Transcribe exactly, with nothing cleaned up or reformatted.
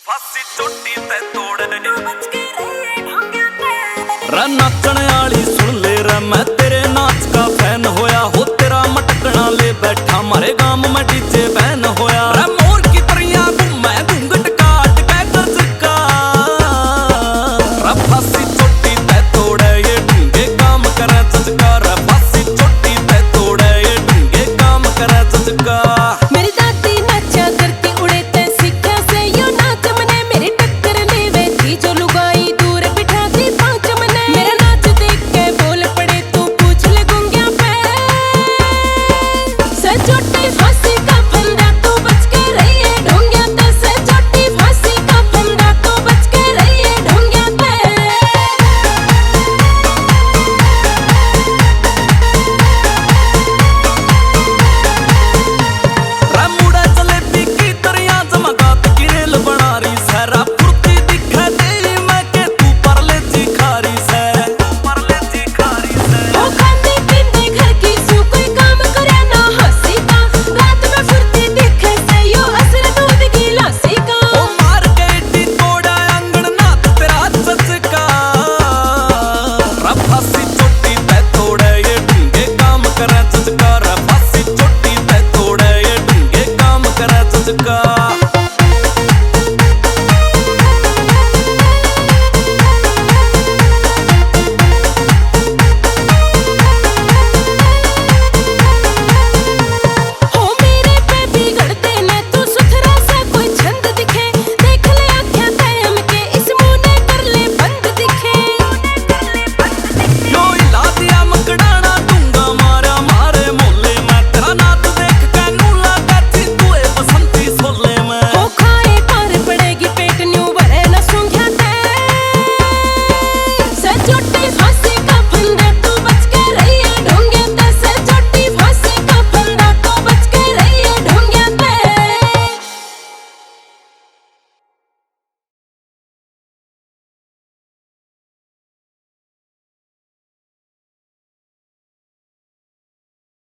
फांसी चोटी ते तोड़। रे नाचण आली सुन ले रे, मैं तेरे नाच का फैन होया हो, तेरा मटकना ले बैठा मारे गाम में डीजे बैन।